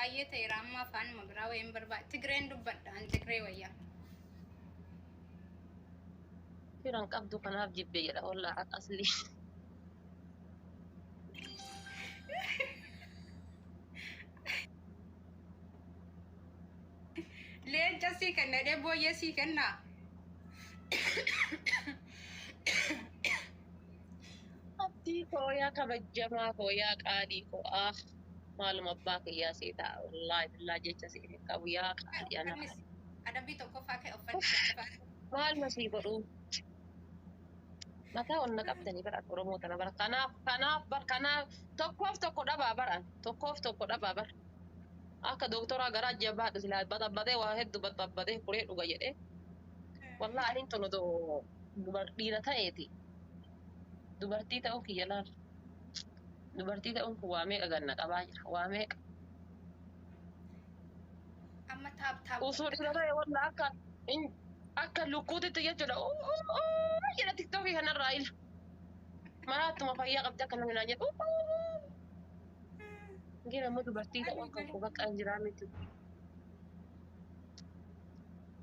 Baay'ee ta'eera amma afaanuma biraa wayiin barbaada. Tigreen dubbadha an Tigree wayyaa. Firan qabdu kanaaf jibbe jedha wallaa asli. Leenca sii kenna jedhee booyyee sii kennaa. Abdii koo yaa kabajamaa koo yaa qaalii koo ah maaluma abbaa kiyyaa sii ta'a wallaahi billaa jecha sii hin qabu yaa qaalii ana. Uffannis adabbii tokkoffaa ka'e uffanni tokkoffaa. Maaluma sii godhuu mataa ol na qabdanii bara Oromoo tana bara kanaaf kanaaf bar kanaaf tokkoof tokko dhabaa bara tokkoof tokko dhabaa bara akka dooktoraa garaa jabaadhu silaa baxabbatee waa hedduu baxabbatee kuree dhuga jedhee wallaahi aniin tun otoo dhiira ta'eeti dubartii ta'uu kiyya laal dubartii ta'uun kun waa meeqa ganna qabaa jira waa meeqa Amma taap taap. Osoo dhiira ta'e wallaahi akka akka lukkuutitti jechuudha jedha tiktookii kanarraa ila maraattuma fayyaa qabdi akka namni naan jedhu gina immoo dubartii ta'uu akka koo bakka hin jiraa miti.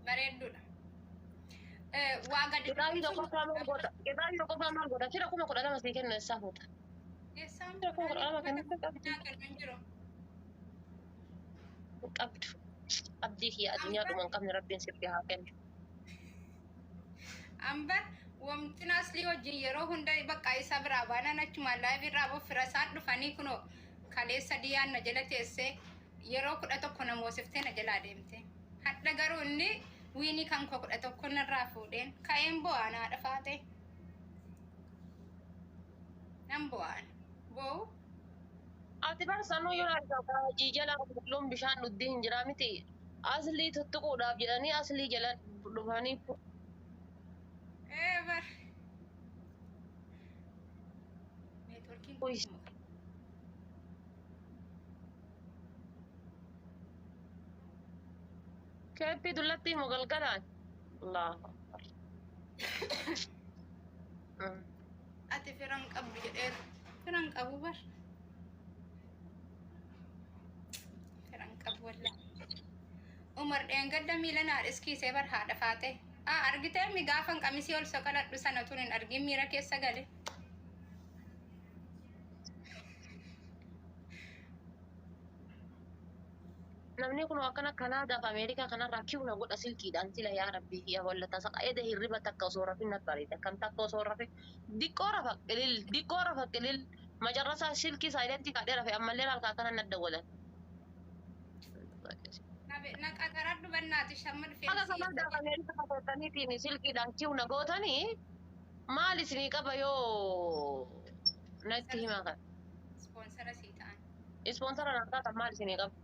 Bareedduudha. Waa gadi Qixaayii tokkoffaa maal godha? Qixaayii tokkoffaa maal godha? Fira 12,000 sii kenna eessaa fuuta? Eessaan Fira 12,000 kennuuf qabdi. naa kennu hin jiru. Qabdu. Abdii kiyya addunyaa dhuma hin qabne rabbiin sitti haa kennu. Ambar wamtin aslii wajjin yeroo hunda bakka isa biraa baanaan achumaan live irraa boo fira isaan dhufanii kunoo kaleessa diyaan na jala teessee yeroo 11 na moosiftee na jalaa deemte. Hadha garuu inni wiinii kan koo 11 narraa fuudheen ka'een bo'aa naa dhafaate. Nan bo'aan. Boo'u. Ati bar sanuu yoo hojii jala qulqulluun bishaan dhuddii hin jiraa miti. Aslii tuttuquudhaaf jedhanii aslii jala dhufanii Ee bar. Neetworkiin Uy. kun keeppii dullatti himu galgalaan. Allahu Akbar. Ati firan qabdu jedheera. Firan qabu bar. Firan qabu wallaahi. Umar dheengadda miila naa dhiskiisee bar haadha faate. Ah argitee mi gaafan qamisii ol soqaladhu sana tun hin argin miira keessa gale. Namni kun akkana Kanaadaaf Ameerikaa kanarraa kiw na godha silkiidhaan sila yaa rabbii kiyya walla tasa eda hirriba takka osoo rafin na bareeda kan takka osoo rafin diqqoo rafa qilil diqqoo rafa qilil macarrasaa silkii saayilentii kaadhee rafe ammallee halka akkana na dawwalan. Na qaxaradhu bannaati shamma dhufee Akka Kanaadaaf Ameerikaa kateettaniitiin silkiidhaan kiw na gootanii maal isinii qaba yoo natti himaa kan. Ispoonsara sii ta'an. Ispoonsara na taatan maal isinii qaba?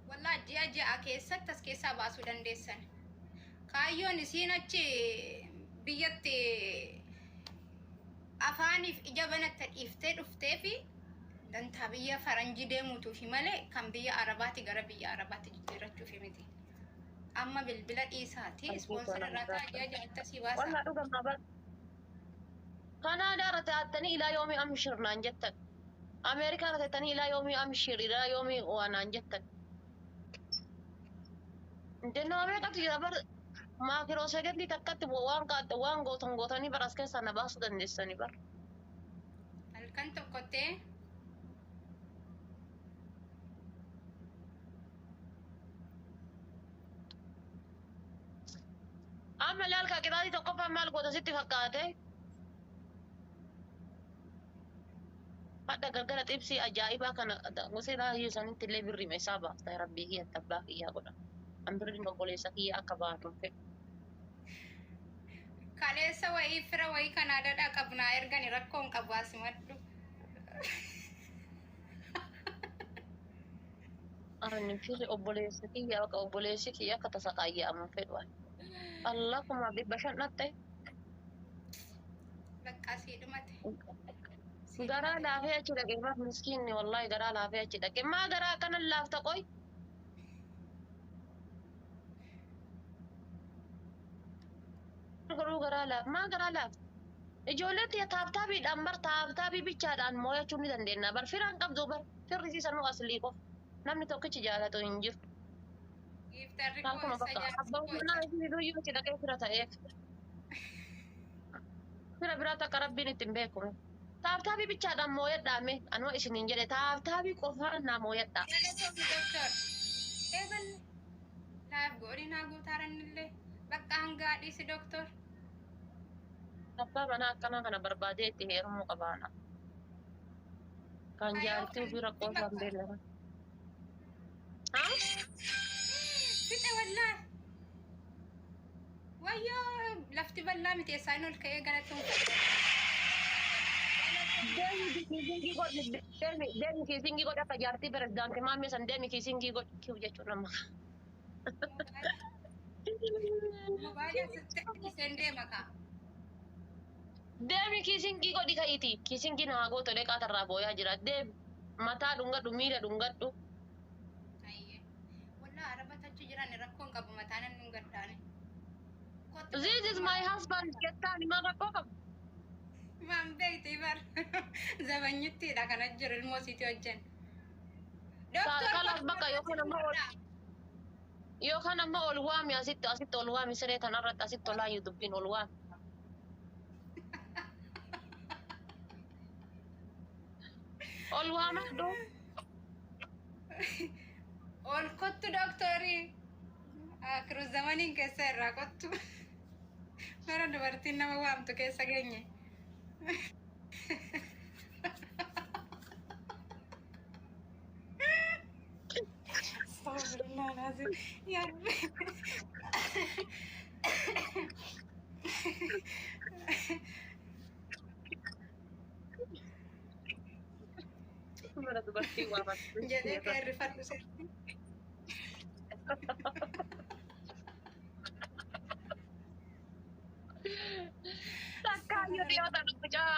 Wallaa ji'a ji'a keessatti as keessaa baasuu dandeessan. Kaayyoon isiin achi biyyatti afaaniif ija banatta dhiiftee dhuftee fi dantaa biyya faranjii deemuutuufi malee kan biyya Arabaati gara biyya Arabaatti jijjiirrachuufi miti. Amma bilbila dhiisaati ispoonsara irraa ta'a ji'a ji'atti asii baasaa. Wallaa dhugamaa bar. Kanaadaa irra teettanii ilaa yoomii amshir naan jettan. Ameerikaa irra teettanii ilaa yoomii amshir ilaa yoomii waa naan jettan. Jennoo meeqatu jira bar maakiroo sekendii takkatti waan qaadda waan gootan gootanii bar as keessaa na baasuu dandeessanii bar. Halkan tokkottee Amma laal kaa qixaatii tokkoffaan maal goota sitti fakkaate? Hadha galgala xibsii ajaa'ibaa kana gosa baay'ee isaanitti illee birrii isaa baafta rabbii kiyya abbaa kiyyaa godha. An birriin obboleessa kiyya akka baatu hin fedhu. Kaleessa wayii fira wayii Kanaadaadhaa qabnaa ergani rakkoo hin qabu asimadhu. Ani firri obboleessa kiyya akka obboleessi kiyya akka tasa qaayya'amu hin fedhu. Allah 5,500 dhatte. Bakka sii dhumate. Sii Garaa dhumate. laafee achi dhaqe bar miskiinni wallahi garaa laafee achi dhaqe. Maa garaa akkana laafta qoy? Godhuu garaa laaf maa garaa laaf? Ijoollee tiyya taaptaabiidhaan bar taaptaabii bichaadhaan moo'achuu ni dandeenya bar firaan qabdu bar firri siisanuu aslii qofa. Namni tokkichi jaalatu hin jiru. Giiftarri koo Akkuma isa bakka jaarsi abbaan koo manaa isa. isii iyyuu itti dhaqee fira ta'eef. Fira biraa takka Rabbiin ittiin beekume. Taaptaabii bichaadhaan mooyadhaame anuma isiniin jedhe taaptaabii qofaan naa mooyadhaa. Galatoomi doktor. Eegal laaf godhi naa guutaaranillee bakka hangaa dhiisi doktor. Abbaa manaa akkanaa kana barbaadee itti heerumuu qabaana. Kan Ayoo jaartii ofii rakkoo isaan bakka. beellama. Haa? Fixe wallaa. Wayyoo lafti bal'aa miti isaan ol ka'ee galatoomfadha. Deemi kiisingii godhi, deemi deemi kiisingii godhi, akka jaartii pirezidaantii maammee san deemi kiisingii godhi kiu jechuun amma. Mobaayilii asitti iseen deema kaa. Deemi kiisingii godhi ka'iiti. Kiisingii naa gootu leqaa tarraa booyaa jira. Deemi mataa dhungadhu, miila dhungadhu. Ayyee. Wallaa araba tachu jiran rakkoon qabu mataan inni dhungadhaani. Kottu This is my husband jettaan himaa rakkoo qabu. Maan beekti bar zabanyittiidha kana jiru ilmoo siiti hojjen. Doktor. Kalaas bakka yookaan amma ol waami, asitti ol waami, siree kanarratti asitti olaayu dubbiin ol waami. Ol waamadhu. Ol kottu doktorii. Akiru zamaniin keessa irraa kottu. Bara dubartiin nama waamtu keessa geenye. Astaghfirullah alazim. Yaa Rabbi. Mana dubartii waamadhu. Jedhee kan irrifadhu sirri. Takka yoo dhiyoota mucaa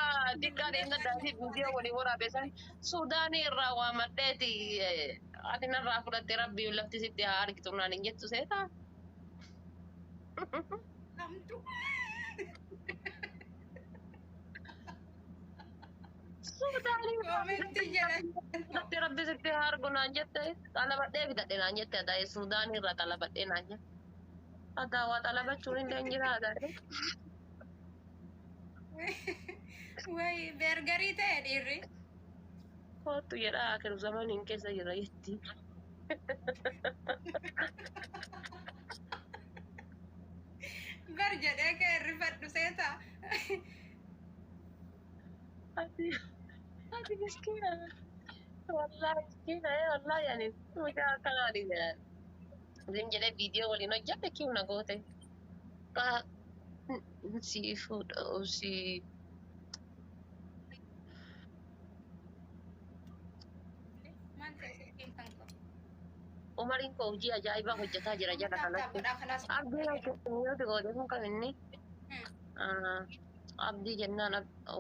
xiqqaa deemgaddaati viidiyoo walii waraabe san Suudaanii irraa waamadheeti ati narraa fudhatte, Rabbii lafti sitti haa argitu naan hin jettu seetaa? Hamtu. Suudaanii irraa Koomentii jedhan. fudhatte, Rabbi sitti haa argu naan jette, xalabadhee bitadhe naan jette, adaa'e Suudaanii irraa xalabadhee naan jette. Adaa waa xalabachuun illee hin jira adaa'e. Wayi beergarii ta'e dhiirri. Kootu jedhaa akiru zamaniin keessa jira jetti. Bar jedhee kan irrifadhu seeta. Ati miskiina. Wallahi miskiina, wallahi ani mucaa akkanaa ani zim jedhee viidiyoo waliin hojjate kiu na goote. Si fuudha si. Maal ta'e silkiin kan koo? Umariin koo hojii ajaa'ibaa hojjetaa jira jala Taap taap kanatti. godhaa kalaas. Abdii yoo goote kun kan inni abdii jennaan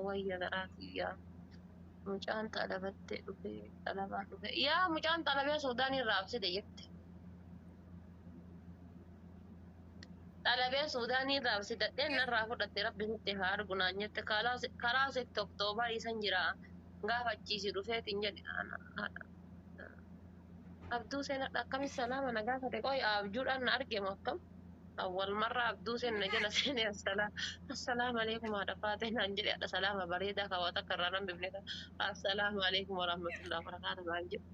wayya garaa kiyyaa. Mucaan xalabattee dhufee xalabaan dhufe. Yaa mucaan xalabee Suudaanii irraa absite jette. Xalabee Suudaanii irraa absitadhee narraa fudhatte, Rabbi sitti haa argu naan jette. Karaa sitti Oktoobarii san jira gaafa achiisi dhufeetiin jedhe. Abduu seenadha, akkamitti salaama na gaafate, qoy abjuudhaan na argemu akkam? Awwal marra abduu seen na jala seenee assalaamu alaikum haadha faatee naan jedhe, haadha salaama bareedaa kaawwata akka irraa nan bifne, assalaamu alaikum warahmatullahi wabarakaatuh naan jedhe.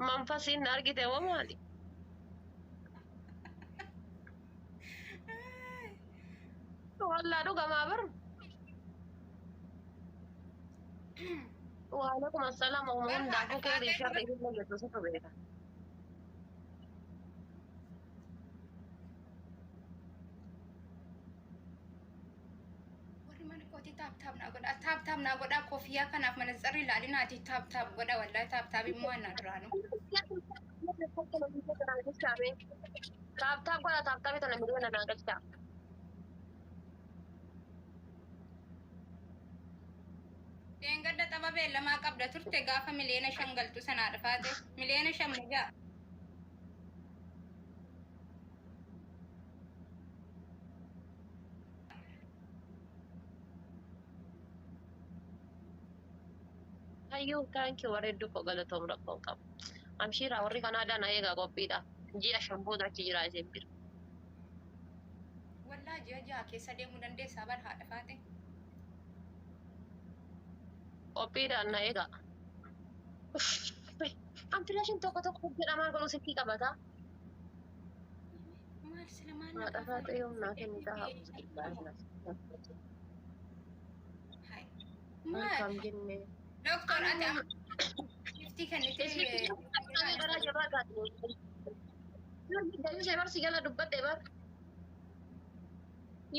Manfasiin na argite moo maali? Wallaa dhugamaa bar. Waalaikum assalaam, hundaafuu keerii sharri illee jettu situ beeka. Warri mana kootii tap tap naa godha. Tap tap naa godha. Koofiyyaa kanaaf manatsarri ilaalinaati tap tap godha. Wallaahi tap tap immoo annaa duraanu. Tap tap godha, tap tapii tana miliyoona naa galchaa. Deengadda tapha beellamaa qabda turte, gaafa 5 million galtu sanaa dhufaate. 5 million mugaa. Hayyuu, thank you, bareedduu koo, galatoom, rakkoon qabu. Amshiiraa warri Kanaadaa na eegaa qophiidha. Ji'a 5 booda achi jira isin bira. Wallaa ji'a 6 keessa deemuu dandeessaa bar haadha faate. Qophiidhaan na eegaa. Ampilaashin tokko tokko jedhamaa godhu sitti qabata. Maal sila maal na Haadha gaafate? faate yoom naa kennitaa haa Hai. Maal Maal? kam jennee. Doktor ati amma giftii kennitee Garaa jabaa taate. Deebisee barsi jala dubbadhe bar.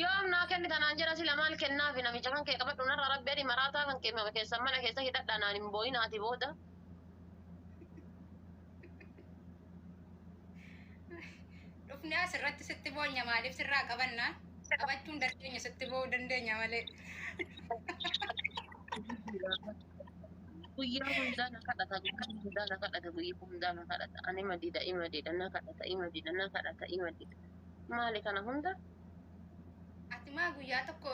Yoom naa kennita naan jedha sila maal kennaafi namicha kan kee qabadhu narra rabbi adii maraataa kan kee keessan mana keessa hidhadha naan hin boo'in haati booda. Dhufnee asirratti sitti boonya maaliif sirraa qabannaa? Qabachuu hin dandeenya sitti boo'uu dandeenya malee. Guyyaa hundaa na kadhata, guyyaa hundaa na kadhata, guyyaa hundaa na kadhata. Ani madiidha, ima diidha, na kadhata, ima diidha, na kadhata, ima diidha. Maali kana hunda? Ati maa guyyaa tokko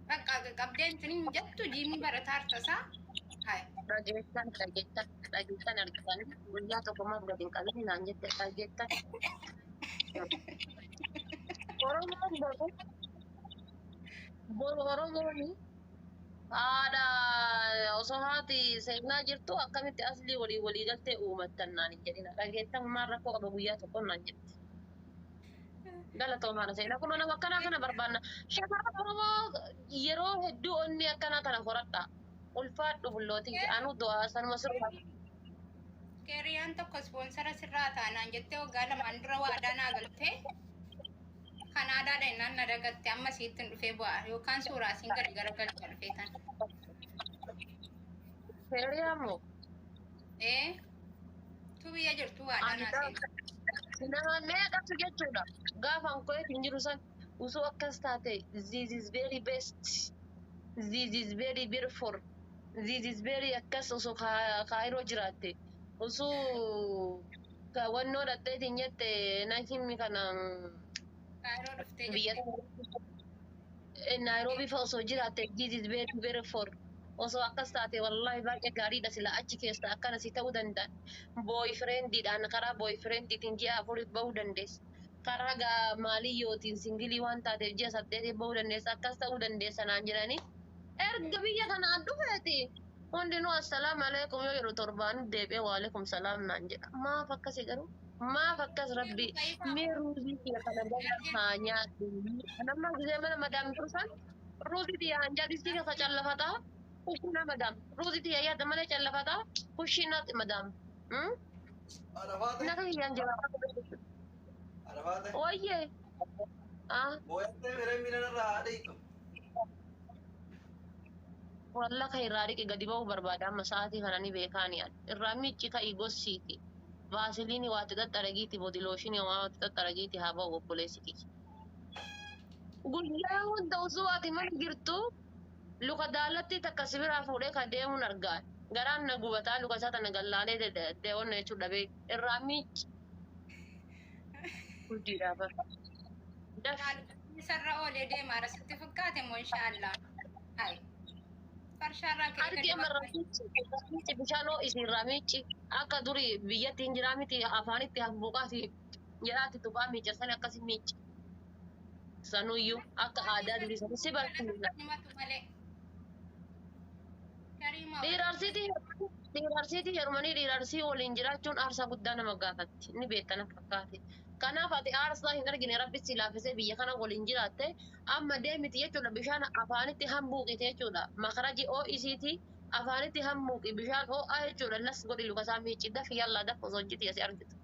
bakka qabdeen tuni hin jettu jiimni barataa hartasaa. Hai. Dhageettan, dhageettan, dhageettan argitanii guyyaa tokko maaf gadi hin qabin naan jette dhageettan. Oromoon boru boru Oromoon haadha osoo haati seenaa jirtu akkamitti aslii walii walii galtee uumattan naan hin jedhina. Dhageettan maal rakkoo qaba guyyaa tokko naan jette. Galatoomaadha seenaa kun nama akkanaa kana barbaanna. Shamarran Oromoo yeroo hedduu onni akkanaa kana horadha. Ulfaadhu bullootii anu du'aa sanuma sirraa. Keeriyaan tokko ispoonsara sirraa taanaan jettee waggaa lamaan dura waadaa naa galtee Kanaadaadha innaan na dagatte amma siittiin dhufee bu'aa yookaan suuraa siin gadi garagalcha dhufee tan. Keeriyaa moo? Ee tu biyya jirtu waadaa naa seente. Nama meeqatu jechuudha. Gaafa ankoyeet hin jiru san osoo akkas taate this is very best. This is very beautiful. This is very akkas osoo kaayiroo jiraatte. Osoo wannoo dhatteetiin jette nan himmi kana Kaayiroo dhuftee biyya jette. Naayiroobii fa'a osoo jiraatte this is very beautiful. Osoo akkas taate wallahi baay'ee gaariidha sila achi keessa akkana si ta'uu danda'an. Boyfriendiidhaan karaa boyfriendiitiin ji'a 4 bahuu dandeessa. Karaa gaa maaliyyootiin singilii waan taateef ji'a 8 bahuu dandeessa. Akkas ta'uu dandeessa naan jedhanii. Erga biyya kanaan dhufeeti hundinuu assalaamu alaikum yoo jedhu torbaan deebi'ee waalaikum salaam naan jedha. Maaf akkasi garuu? Maaf akkas rabbi mee ruuzii kiyya kana gana haa nyaadhu. Nama gisee mana madaam jiru san ruuzii tiyya hanjaa distii keessa callafataa. Kushina madaam. Ruuzii tiyya yaadda malee callafataa. Kushina madaam. Arafaate. Naka kiyyaan jira. Arafaate. Wayyee. Ah. Mooyattee miree miila irraa haa dhiitu. Walla kan irraa dhiqe gadi ba'uu barbaada amma sa'aatii kana ni beekaani ani. Irraa miicci ka'ii gossiiti. Vaasiliinii waatti xaxxaragiiti boodilooshinii waa waatti xaxxaragiiti haa ba'u obboleessi kiyya. Guyyaa hunda osoo ati mana jirtu luka daalatti takka si biraa fuudhee kan deemuun argaa. Garaan na gubataa luka isaa tana gallaalee deewanna jechuudha beek. Irraa miicci. Guddiidhaa bara. Daf. Isarra oolee deemaa sitti fakkaate moo inshaallah. Hai. Farshaarraa ka'ee Harki gadi amma irraa baafame. miicci. Irraa miicci bishaan ho'isi irraa miicci. Akka durii biyyatti hin jiraa miti afaanitti hambuqaati jedhaatti tuqaa miicca akkasi miicci. Sanuyyuu akka aadaa durii sanii si barsiisa. Himatu malee. Kariima Dhiira arsiitii heerumanii dhiira arsii waliin jiraachuun aarsaa guddaa nama gaafatti. Ni beektan akka fakkaate. Kanaaf ati aarsaa hin argine rabbi si laaffisee biyya kana waliin jiraatte amma deemiti jechuudha bishaan afaanitti hambuuqite jechuudha. Makaraji ho'isiiti afaanitti hambuuqi bishaan ho'aa jechuudha. Las godhi luka isaa miicci dafi yallaa dafa osoo hojjeti asii argitu.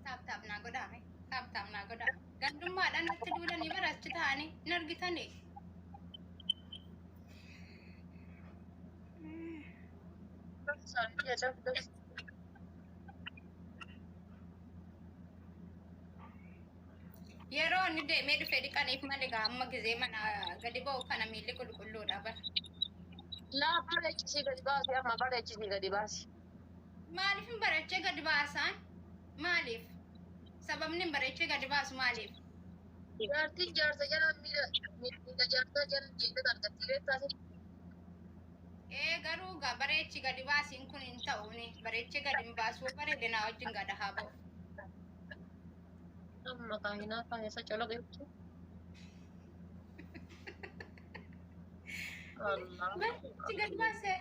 Taap taap naa godhaame. Taap taap naa godhaa. Gandummaadhaan natti duulanii bara achi taa'anii hin argitanii. Yeroo inni deemee dhufee dhiqaniif malee gaa amma gizee mana gadi ba'u kana miilli qulqulluudha bara. Laa bareechisii gadi baasi amma bareechisii gadi baasi. Maaliif hin bareechee gadi baasaan? Maaliif? Sababni hin bareechee gadi baasu maaliif? Jaartiin jaarsa jala miila miila jaarsaa jala jeeqata argatti beektaa? Garuu gaa bareechi gadi baasiin kun hin ta'uuni. Bareechi gadi hin baasuu bareede naa wajjin gada haa ba'u. Amma kaahinaa keessa coloqe jechuudha. Bareechi gadi baasee.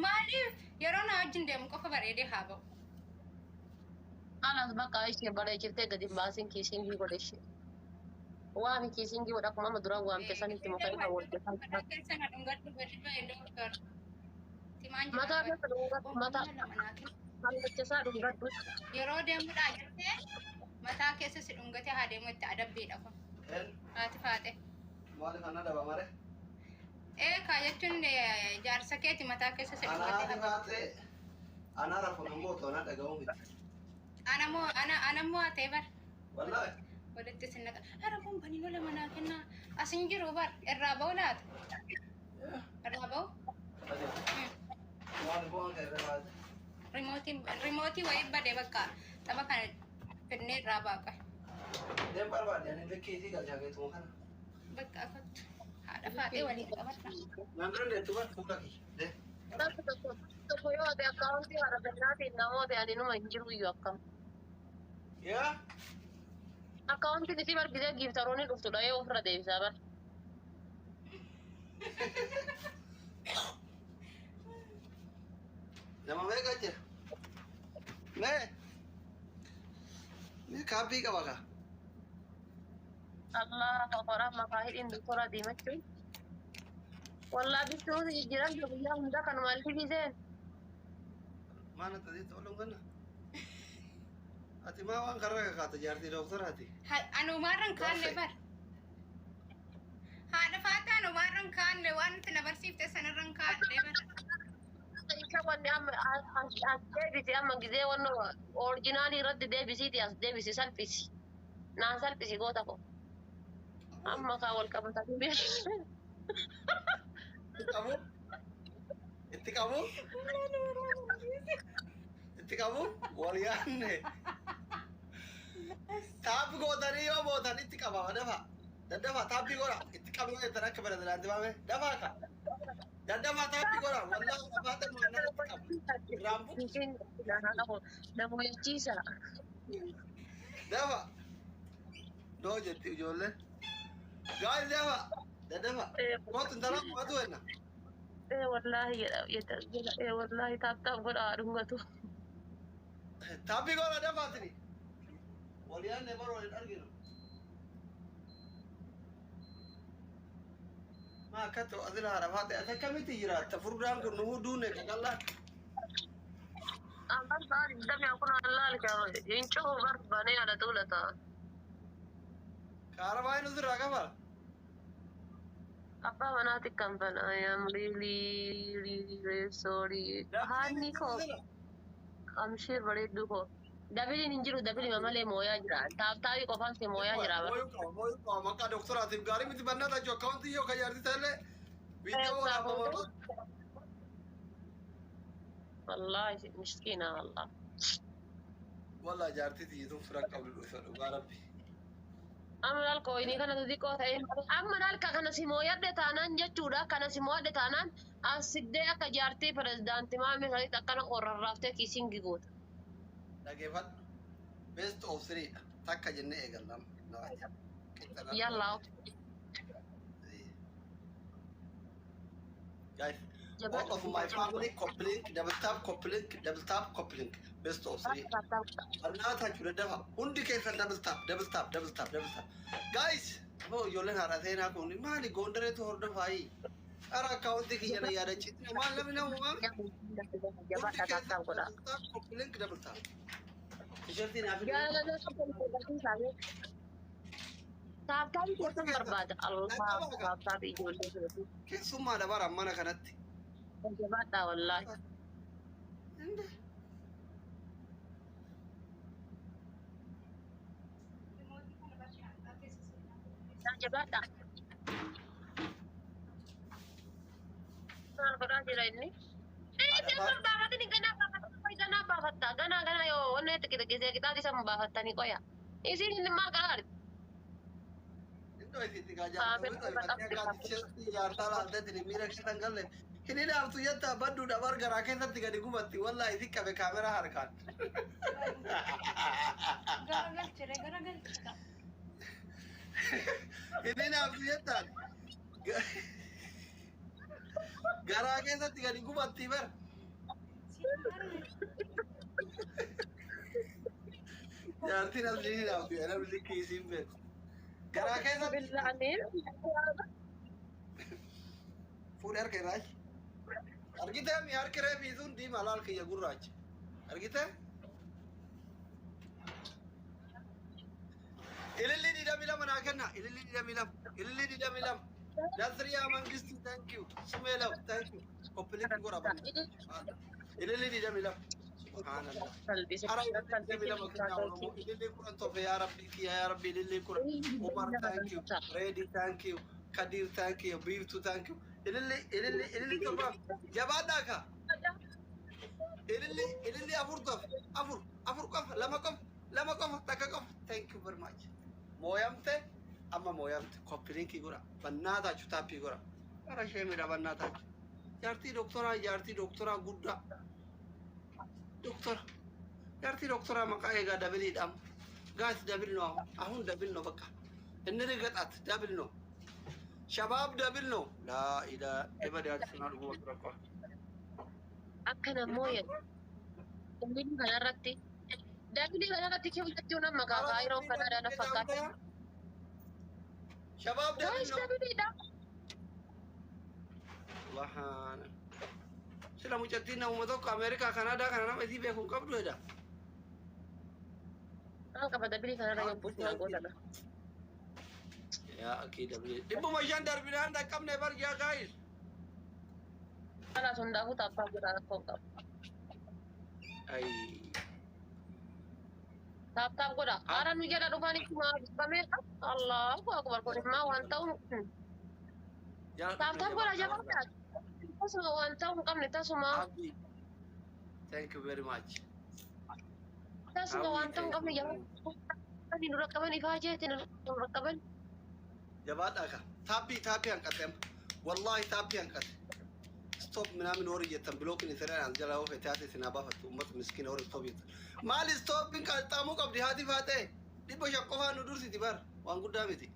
Maaliif yeroo naa wajjin deemu qofa bareedee haa ba'u. Alas bakka ishee bareechiftee gadi hin baasin kiisingii godhe ishee. Waami kiisingii godha akkuma amma dura waamte sanitti muka irra wal Mataa keessa na dhungadhu gadi ba'e doktor. Timaan jira. Mataa keessa dhungadhu mataa Lama naa kenna. kallacha isaa dhungadhu. Yeroo deemudhaa jirtee mataa keessa si dhungate haa deemu itti adabbiidha kun. Haati faate. Maaliif ana daba mare? Ee kaa jechuun jaarsa keeti mataa keessa si Ana dhungate haati haa deemu. faatee ana rafu namoota ana dhaga'uu miti. Anamoo ana anammoo hatee bar. Wallaahi. Walitti sin naqa. Hara bombanii lola manaa kennaa. As hin jiru bar irraa ba'u laata? Irraa ba'u? Maaliif waan ka'e irra baate? Rimootii wayii badee bakka tapha kana fidnee irraa baaqa. Deem barbaade ani likkiitii galchaa keetuma kana. Bakka kottu. Haadha faatee waliin qabadha. Namni dandeettu bar fuula kiyya. Deem. Namni tokko tokko yoo ati akkaawuntii haadha gannaatiin namoota ani numa hin jiru iyyuu akkam. Yaa. Akkaawuntiin isii bargisee giiftaroonni dhuftu dha'ee ofirra deebisaa bar. Nama meeqa jira? Mee. Mee kaabbii qaba kaa? Allah akbar maqaa hidhiin doktora diimachuun. Wallaa bifti jijjiiran jiru guyyaa hundaa kanuma alfibiseen. Maal ati toluun kana? Ati maa waan karra kakaata jaartii doktaraati? Anumaarran kaanne bar. Haadha faatee anumaarran kaanne waan nuti na barsiifte sanarran kaanne bar. Isa wanni amma as deebisi amma gizee wanno orijinaalii irratti deebisiiti as deebisi salphisi. Naan salphisi goota ko. Amma kaa wal qabatanii beeku. Itti qabu? Itti qabu? Itti qabu? Wal yaanne. Taappi gootanii yoo mootan itti qabama dafa. Daddafa taappii godha. Itti qabee jettan akka pirezidaantii baame dafaa ka. Daddafa taappii godha. Wallaahi dafaa ta'e mannaan itti qabu. Irraan bu'u. Namoyichiisa. Dafa. Doo jetti ijoolleen. Gaa'il dafa. Daddafa. Kootu intala qo'atu enna. Ee wallaahi jedha jedha ee wallaahi taap taap godha dhungatu. Taappii godha dafaatini. Wal yaanne bara wal hin arginu. Ma akkatti asirra haadha ta'e ati akkamitti jiraatta furdaan kun nu duune qaqallaan. Amma sa'a digdami kun allaal hin cufu bar banee ala tuulata. Kaara baay'ee nu sirraa kafala. Abbaa manaati kan bana. I am really really really sorry. Haanni koo amshir bareedduu koo. Dabiliin hin jiru dabilima malee mooyaa jira. Taaptaabii qofaan si mooyaa jira. Mooyuu qaba mooyuu qaba maqaa doktoraatiif gaarii miti bannaa tachu akkaawuntii yoo kan jaartii ta'ellee viidiyoo waraabama. Wallaahi miskiina wallah. Wallaa jaartii tiyyituun fira qabdu dhufa dhugaa rabbi. Amma laalka wayinii kana xixiqqoo ta'e amma laalka kana si mooyadhe taanaan jechuudha kana si mooyadhe taanaan as siddee akka jaartii pirezidaantii maamii sanitti akkana qorrarraaftee kiisingi goota. Dhageeffadhu. Best of three dha. Takka jennee eegalla. Yallaa. Guys, all of my family copy link, double tap, copy link, double tap, copy link. Best of three. Barnaata jechuudha dafa. Hundi keessan double tap, double tap, double tap, double tap. Guys, aboo ijoolleen haadha seenaa kun maali goondareetu hordofaayi? Qara akkaawuntii kiyya na yaadachiisne maal namni nama maal? Hundi keessan double tap, copy link, double tap. Tishertii naaf Taaptaabii keessan barbaada. Allah taaptaabii ijoollee. Keessummaa dabara mana kanatti. Jabaadhaa wallaahi. Jabaadhaa. Maal godhaa jira inni? Baafatanii ganaa baafatanii ganaa baafatta. Ganaa ganaa yoo wanni itti qixxeessee qixaati isa baafattanii qoya. Isin inni maal godhaa jirti? Iddoo isitti gaa jaartaa jaartaa laalteetiin miira keessa hin galle. Hin hinaaftu jettaa badduudha bar garaa keessatti gadi gubatti wallaahi si qabe kaameraa harkaan. Garagalchire garagalchita. Hin hinaaftu jettaan. Garaa keessatti gadi gubatti bar. Jaartiin asli hin hinaaftu namni likkii isiin beeku. Garaa keessatti Billaaniin. fuudhee harka irraa achi. Argitee mi harki reefii sun diimaa laal kiyya gurraacha. Argitee? Ililli 22 naa kenna. Ililli 22. Ililli 22. Nasriyaa Mangistu thank you. Sumee love thank you. Koppilitti gora banna. Ililli 22. Subhaanallah. Ara ililli 22 kenna Oromoo. Ililli 10 tofe yaa Rabbi kiyya yaa Rabbi ililli 10. Umar thank you. Reedi thank you. Kadir thank you. Biiftu thank you. Ililli ililli ililli 7 jabaadhaa ka. Ililli ililli 4 tofe. 4 4 qofa 2 qofa 2 qofa 1 qofa. Thank you very much. Mooyamte amma mooyamte koppilinkii godha bannaataachu taappii godha. Ara ishee miidha bannaataachu. Jaartii doktoraa jaartii doktoraa guddaa. Doktora jaartii doktoraa maqaa eegaa dabiliidhaam. Gaas double ነው አሁን double ነው በቃ እንርገጣት double ነው ሸባብ double ነው ላኢላ ኤበዳት አድርጎ ወጥረቋ Akkana mooyan. Dabilii kanarratti. Dabilii kanarratti keessatti nama maqaa yeroo kanadha na fakkaata. ሸባብ double Guys ነው dabiliidha. Subhaana sila mucattiin namuma tokko Ameerikaa Kanaadaa kana nama isii beeku hin qabdu jedha. Maal qaba dabilii kanarra yoo buusna gootana. Yaa akii dabilii 500 darbinaan dhaqqabne bar yaa guys. Kalaas hundaafuu taappaa godhaa rakkoo hin qabu. Ay Taaptaap godha. Haara nu jala dhufan ittuma bameedha. Allahu akbar kun immoo waan ta'u taaptaap godha jabaadha. Tasuma waan ta'u hin qabne tasuma Abdi thank you very much. tasuma waan ta'u hin qabne jabaadha. Nu raqqaban ifaa jeetti nu raqqaban. Jabaadhaa ka taappii taappii hanqate amma wallaahi taappii hanqate. Stop ምናምን ወር jettan bilookin isin as jalaa ofe taate isin abaafattu ummata miskiina warri stop jettan. Maali stoppiin qaxxaamuu qabdi haati faatee 500 qofaan nu dursiti bar waan guddaa miti.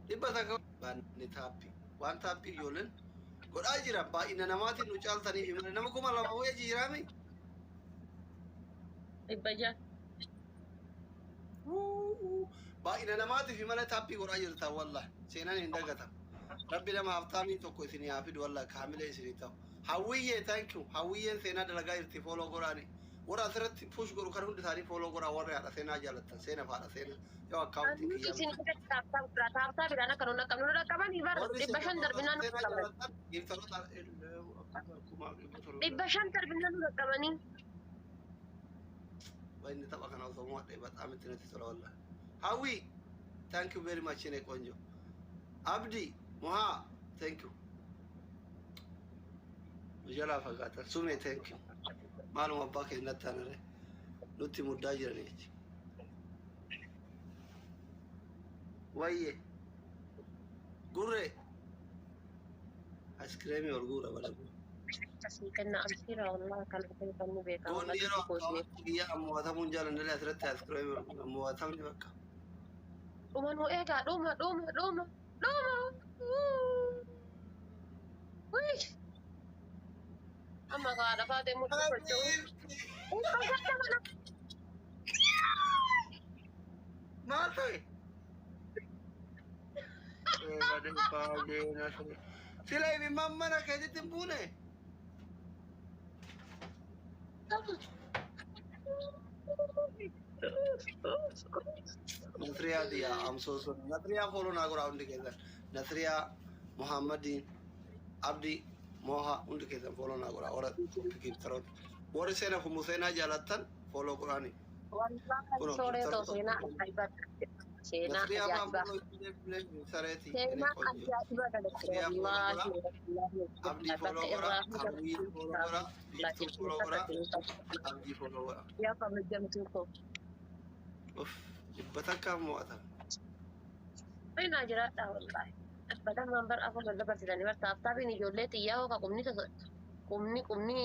100 baanne taappii waan taappii ijoolleen godhaa jiran baay'ina namaatiin nu caaltaniif malee nama 2000 wayya jiraami. 600. Baay'ina namaatiif malee taappii godhaa jirta wallahi seenaan hin dagatamu. Rabbi nama haftaamii tokko isinii haa fidu wallahi kaamilee isinii ta'u. Hawwiyyee thank you. Hawwiyyeen seenaa dalagaa jirti follow godhaani. Warra asirratti push godhu kan hundi isaanii follow godhaa warri haadha seenaa jaalattan seena faadha seenaa yoo akkaawuntii Isin kiyyaa. taaptaap godha. Taaptaap bidhaan akka nu dhaqqabnu nu dhaqqabanii bar 500 darbinaan nu Seenaa dhaqqaban. jaalattan giiftaroota 700. 500 darbinaan nu dhaqqabanii. Inni tapha kana osoo mo'adhe በጣም itti natti tola wallahi. Hawwi thank you very much የኔ ቆንጆ. Abdi Mohaa thank you. Jalaa fagaatan Sumee thank you. Maaluma abbaa keenyatti aanare nutti muddaa jiran jechi. Wayye gurree ayiskiriimii ol guura bala. Asii kenna amsiira wallahi kan kan nu beekamu. Goonni yeroo akkaawwantti biyya mo'atamuun jaalannalee asirratti ayiskiriimii ol guura mo'atamni bakka. Dhuma nu eegaa dhuma dhuma dhuma dhuma. Wii. Amma kaa lafaa deemuu socho'u. Maal ta'e? Sila imimmaan mana keessatti hin buune. Nasriyaa diyaa I'm so sorry. Nasriyaa follow naa godhaa hundi keessan. Nasriyaa Muhammadiin Abdii Moha hundi keessan follow naa godhaa warra giiftaroota. Warri seena kun seenaa jaalattan follow godhaani. Wallahi sooree ta'u seenaa ajaa'ibaa. Seenaa Nasriyaa faa ajaa'ibaa. follow sareeti. Seenaa ajaa'ibaa galatti. Wallahi Abdii follow godhaa. Hawwii follow godhaa. Biiftuu follow godhaa. Abdii follow godhaa. Yaa kabajamtuu koo. Uff 100 mo'atan. Seenaa jiraadha wallahi. Batamaan bar afur wal dabarsitanii bar taaptaapiin ijoollee xiyyaa hooka qubni qubni qubni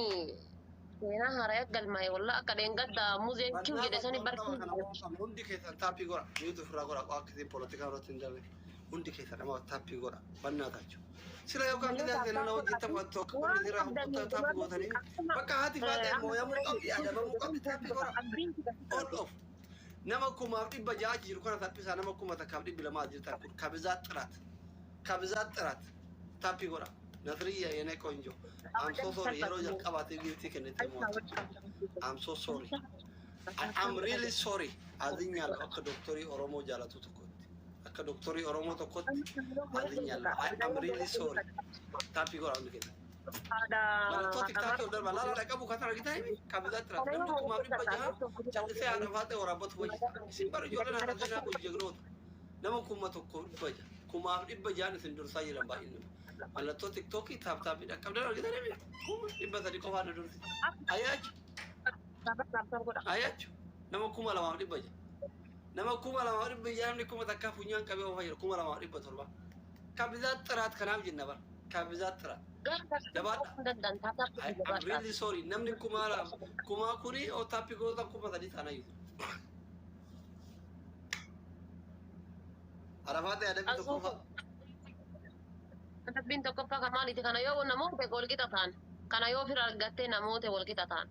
seenaa haaraa galmaa'e wallaa akka dheengadda muzeen kiw jedhe sani barkii. Hundi keessan taappii godha. Niitu ofirraa godha. Akka isin poolitikaa irratti hin darbe. Hundi keessan nama taappii godha. Bannaa taachu. Sila yookaan gidaa seenaa nama hojii taphattu akka qubni sirraa huccuu taappii gootanii bakka haati faatee mooyamuu qabdi adabamuu qabdi taappii godha. On off. Nama 1600 jiru kana taphisaa nama 1200 jirtan kun ከብዛት ጥራት ከብዛት ጥራት taappii godha. Nasriya የኔ ቆንጆ, I'm so sorry. Yeroo jalqabaatiif giiftii kennite moota. I'm so sorry. I am really sorry. አዝኛለሁ. Akka doktorii Oromoo jaalatu tokkotti. Akka doktorii Oromoo tokkotti አዝኛለሁ. I am really sorry. Taappii godha hundi keessan. Mallattoo tiktaakii ol darba laala dhaqabu kan argitan himi ከብዛት ጥራት namni 1600 callisee haadha faatee waraabbatu wayya. Isin bara ijoolleen haadha seenaa kun jegnoota. Nama 1600 1600 isin dursaa jiran baay'inni. Mallattoo tiktookii tap tapii dhaqqabdan argitan himi 300 qofaan nu dursi. Ayaachu ayaachu nama 2600. Nama 2600 namni 1000 funyaan qabee oofaa jira 2700. ከብዛት ጥራት kanaaf jenna bara ከብዛት ጥራት. Jabaadha. I'm really sorry. Namni kumaa kuni oo taappii goota 3000 taana jiru. Arafaate adabbii tokkoffaa. Adabbiin tokkoffaa kan maaliiti? Kana yoo namoota wal qixa ta'an. Kana yoo fira argattee namoota wal qixa ta'an.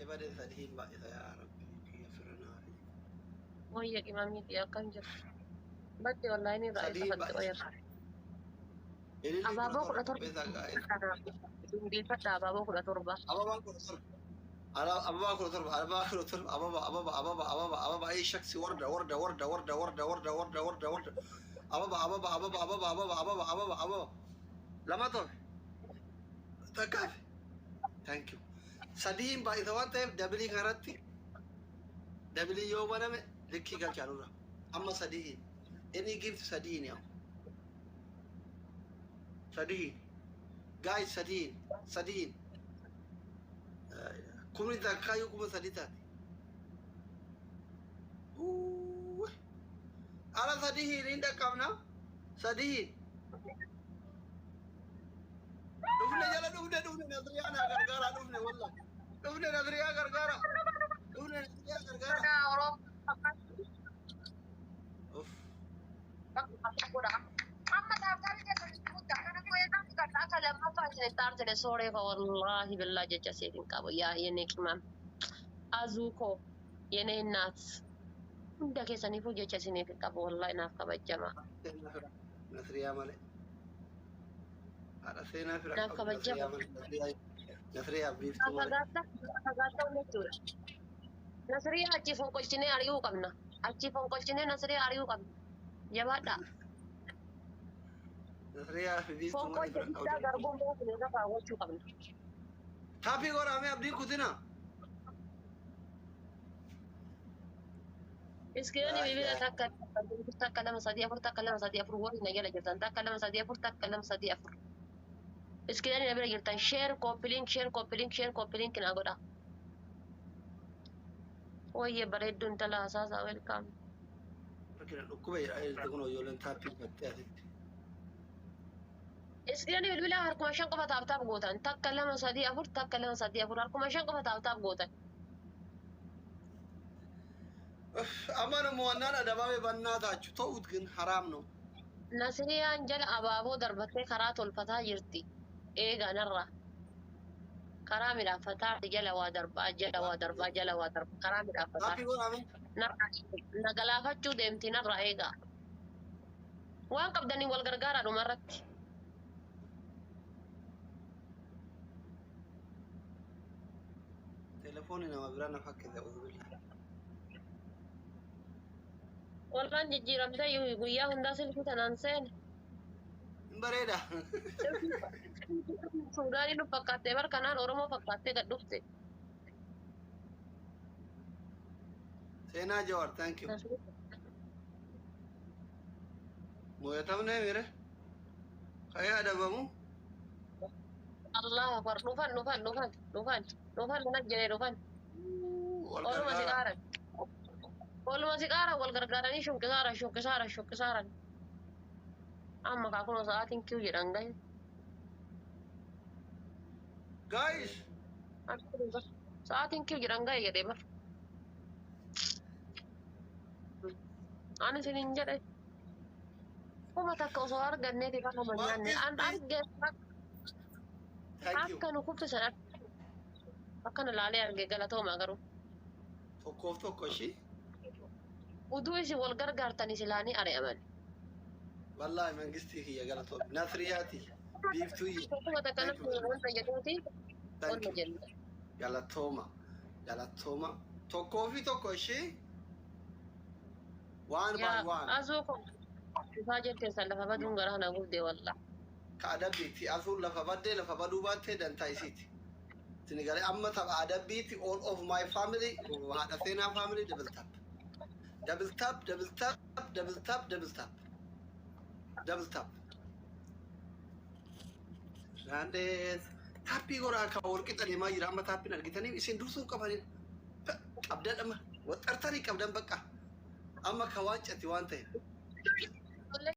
Ebade sadiin baay'isa yaa Rabbi kiyya fira naa fi. Wayya qimamiiti akkam jirtu. Badde wallaahi ni irraa Sadii isa fadde baay'isa. wayya. Ililli Abaaboo 17 17. qopheessaa gaa'ela. Dinbiifadha abaaboo 17. Ababaan 17. Ababaa 17 ababaa 17 ababa ababa ababa ababa ababa ay shaksi warda warda warda warda warda warda warda warda warda ababa ababa ababa ababa ababa ababa ababa ababa lama tofe takkaafe thank you. Sadiin baay'isa waan ta'eef dabilii kanarratti dabilii yoo baname likkii galchaa nurra amma sadiin inni gift sadiin yaa sadiin guys sadiin sadiin kumni takkaayyuu 3000 taate. Uuuuh. Ala sadiin hin dhaqqabna sadiin dhufne jala dhufne dhufne Nasriyaa naa gargaara dhufne walla dhufne Nasriyaa gargaara dhufne Nasriyaa gargaara. Uff. Amma taaptaabii keessatti guddaa kana akka lammaffaa isin taartine sooree fa wallaahi billaa jecha seetiin qabu yaa የኔ ቅመም አዙኮ የኔ እናት hunda keessaniifuu jecha isiniif hin qabu wallaahi naaf kabajjama. Seenaa fira Nasriyaa malee haadha seenaa fira Naaf qabdu kabajjama. Nasriyaa malee Nasriyaa Nasriyaa biiftuu malee. Fagaattaa jechuudha. Nasriyaa achi fonqolchinee ari'uu qabna. Achi fonqolchinee Nasriyaa ari'uu qabna. Jabaadhaa. Nasriyaa fi biiftuu malee Fonqolcha fira guddaa qabdu. garbuun baasne irra kaawwachuu qabna. Taappii godhamee abdiin kutina. Iskiriinii bilbila takka takka lama sadii afur takka lama sadii afur warri na jala jirtan takka lama sadii afur takka lama sadii afur. Iskiriinii na bira jirtan share copy link share copy link share copy link naa godha. Wayye bareedduu intala hasaasaa welcome. Rakkina dhukkuba jedha jirti kun ijoolleen taappii uffattee asitti. Iskiriinii bilbila harkuma shan qofa tap tap gootan takka lama sadii afur takka lama sadii afur harkuma shan qofa tap tap gootan. Amma nu mo'annaan adabame በእናታችሁ ተውት፣ ግን ሐራም ነው። Nasriyaan jala abaaboo darbattee karaa tolfataa jirti. Eegaa narra. Karaa midhaaffataa jala waa darbaa jala waa darbaa jala waa darbaa karaa midhaaffataa. Taappii godhame. Narra na galaafachuu deemti narra eegaa. Waan qabdaniin wal gargaaraa dhumarratti. Telefoonni nama biraa na fakkeesse uzubillah. Wallaan jijjiiramtee guyyaa hundaa silkii tanaan seene. Hin bareeda. Suudaanii nu fakkaattee bar kanaan Oromoo fakkaattee gad dhufte. Seenaa Jawaar, thank you. Mo'atamne mire. Ka'ee adabamu. Allah akbar dhufan dhufan dhufan dhufan dhufan mana jedhee dhufan. Wal Oluma si gargaara. qaaran. Oluma si qaaran wal gargaaranii shunqisaaran shunqisaaran shunqisaaran. Amma kaa kunoo sa'aatiin kiyu jedhan gahe. Guys, Sa'aatiin kiyu jedhan gahe jedhee bar. Ani isinin jedhe. 1000 osoo arganneeti kan nama nyaanne. An arge Thank you. akka nu kuffisan akkana laalee arge, galatooma garuu. 1f 1 ishii. Uduu isin wal gargaartanii silaanii ari'aman. Wallahi mangistii kiyya galatoom. Nasriyaati. Biiftuuyye. 1000 natti wanta jedhuuti Thank wanta you. jenna. Galatooma. Galatooma. 1f 1 ishii. One by Yaa one. Azuu ko ifaa jetteessan lafa baduun garaa na gubde wallah. Ka adabbiiti. Asuun lafa baddee lafa baduu baattee dantaa isiiti. Isin galee amma tapha adabbiiti. All of my family, haadha seenaa family, double tap. Double tap, double tap, double tap, double tap. Double tap. Raandees. Taappii goraa akka wal qixa deemaa jira. Amma taappiin argitanii isin dursuu qabanii. Qabdan amma. Waxxartanii qabdan bakka. Amma ka waan cati waan ta'e.